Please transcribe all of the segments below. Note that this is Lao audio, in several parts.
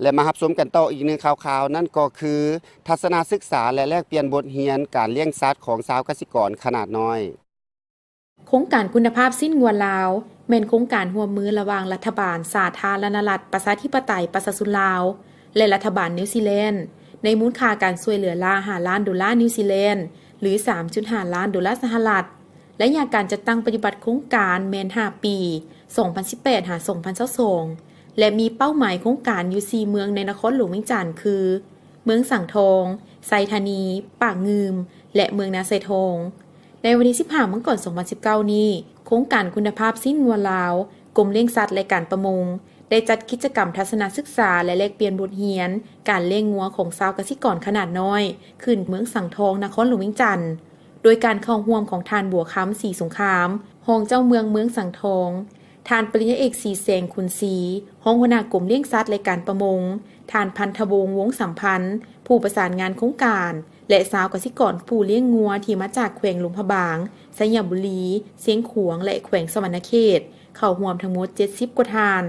ແລະ ມາຮັບຊົມກັນຕໍ່ອີກໜຶ່ງຂ່າວຄາວ ນັ້ນກໍຄື ທັດສະນະສຶກສາ ແລະ ແລກປ່ຽນບົດຮຽນການລ້ຽງສັດຂອງຊາວກະສິກອນຂະໜາດນ້ອຍ. ໂຄງການຄຸນນະພາບຊີ້ນງົວລາວ ແມ່ນໂຄງການຮ່ວມມືລະຫວ່າງລັດຖະບານສາທາລະນະລັດປະຊາທິປະໄຕປະຊາຊົນລາວ ແລະ ລັດຖະບານນິວຊີແລນ ໃນມູນຄ່າການຊ່ວຍເຫຼືອລ້າ ຫ້າລ້ານໂດລານິວຊີແລນ ຫຼື ສາມຈຸດຫ້າລ້ານໂດລາສະຫະລັດ. ໄລຍະການຈັດຕັ້ງປະຕິບັດໂຄງການແມ່ນຫ້າປີ ສອງພັນສິບແປດ ຫາ ສອງພັນຊາວສອງ ແລະ ມີເປົ້າໝາຍໂຄງການຢູ່ສີ່ເມືອງໃນນະຄອນຫຼວງວຽງຈັນ ຄື ເມືອງສັງທອງ, ໄຊທານີ, ປາກງື່ມ ແລະ ເມືອງນາຊາຍທອງ. ໃນວັນທີສິບຫ້າ ມັງກອນ ສອງພັນສິບເກົ້ານີ້, ໂຄງການຄຸນນະພາບຊີ້ນງົວລາວ, ກົມລ້ຽງສັດ ແລະ ການປະມົງ ໄດ້ຈັດກິດຈະກຳທັດສະນະສຶກສາ ແລະ ແລກປ່ຽນບົດຮຽນການລ້ຽງງົວຂອງຊາວກະສິກອນຂະໜາດນ້ອຍ ຂຶ້ນເມືອງສັງທອງ ນະຄອນຫຼວງວຽງຈັນ ໂດຍການເຂົ້າຮ່ວມຂອງທ່ານ ບົວຄຳ ສີສົງຄາມ ຮອງເຈົ້າເມືອງເມືອງສັງທອງ, ທ່ານປະລິນຍາເອກ ສີແສງຂຸນສີ ຮອງຫົວໜ້າກົມລ້ຽງສັດ ແລະ ການປະມົງ, ທ່ານ ພັນທະວົງ ວົງສຳພັນ ຜູ້ປະສານງານໂຄງການ ແລະ ຊາວກະສິກອນຜູ້ລ້ຽງງົວທີ່ມາຈາກແຂວງຫຼວງພະບາງ, ໄຊຍະບູລີ, ຊຽງຂວາງ ແລະ ແຂວງສະຫວັນນະເຂດ ເຂົ້າຮ່ວມທັງໝົດ ເຈັດສິບ ກວ່າທ່ານ.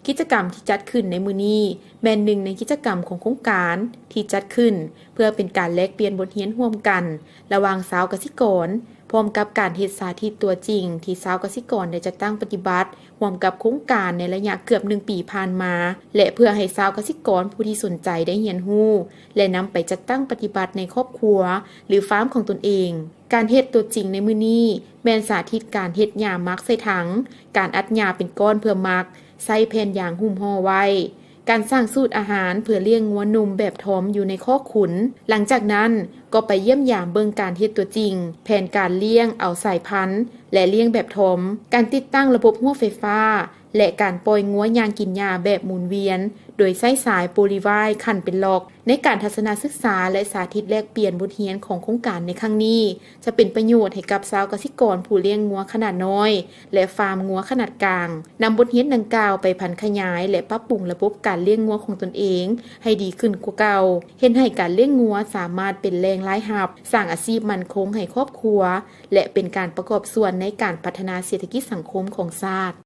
ກິດຈະກຳທີ່ຈັດຂຶ້ນໃນມື້ນີ້ ແມ່ນໜຶ່ງໃນກິດຈະກຳຂອງໂຄງການທີ່ຈັດຂຶ້ນເພື່ອເປັນການແລກປ່ຽນບົດຮຽນຮ່ວມກັນລະຫວ່າງຊາວກະສິກອນ ພ້ອມກັບການເຮັດສາທິດຕົວຈິງທີ່ຊາວກະສິກອນໄດ້ຈັດຕັ້ງປະຕິບັດຮ່ວມກັບໂຄງການໃນໄລຍະເກືອບໜຶ່ງປີຜ່ານມາ ແລະ ເພື່ອໃຫ້ຊາວກະສິກອນຜູ້ທີ່ສົນໃຈໄດ້ຮຽນຮູ້ ແລະ ນຳໄປຈັດຕັ້ງປະຕິບັດໃນຄອບຄົວ ຫຼື ຟາມຂອງຕົນເອງ. ການເຮັດຕົວຈິງໃນມື້ນີ້ແມ່ນສາທິດການເຮັດຫຍ້າໝັກໃສ່ຖັງ, ການອັດຫຍ້າເປັນກ້ອນເພື່ອໝັກ, ໃຊ້ແຜ່ນຢາງຫຸ້ມຫໍ່ໄວ້, ການສ້າງສູດອາຫານເພື່ອລ້ຽງງົວໜຸ່ມແບບທອມຢູ່ໃນຄອກຂຸນ. ຫຼັງຈາກນັ້ນກໍໄປຢ້ຽມຢາມເບິ່ງການເຮັດຕົວຈິງ, ແຜນການລ້ຽງເອົາສາຍພັນ ແລະ ລ້ຽງແບບທອມ, ການຕິດຕັ້ງລະບົບຮົ້ວໄຟຟ້າ ແລະ ການປ່ອຍງົວຍ່າງກິນຫຍ້າແບບໝູນວຽນ ໂດຍໃຊ້ສາຍໂປລີວາຍຂັ້ນເປັນລັອກ. ໃນການທັດສະນະສຶກສາ ແລະ ສາທິດແລກປ່ຽນບົດຮຽນຂອງໂຄງການໃນຄັ້ງນີ້ ຈະເປັນປະໂຫຍດໃຫ້ກັບຊາວກະສິກອນຜູ້ລ້ຽງງົວຂະໜາດນ້ອຍ ແລະ ຟາມງົວຂະໜາດກາງ, ນຳບົດຮຽນດັ່ງກ່າວໄປຜັນຂະຫຍາຍ ແລະ ປັບປຸງລະບົບການລ້ຽງງົວຂອງຕົນເອງໃຫ້ດີຂຶ້ນກວ່າເກົ່າ, ເຮັດໃຫ້ການລ້ຽງງົວສາມາດເປັນແຫຼ່ງລາຍຮັບ, ສ້າງອາຊີບໝັ້ນຄົງໃຫ້ຄອບຄົວ ແລະ ເປັນການປະກອບສ່ວນໃນການພັດທະນາເສດຖະກິດສັງຄົມຂອງຊາດ.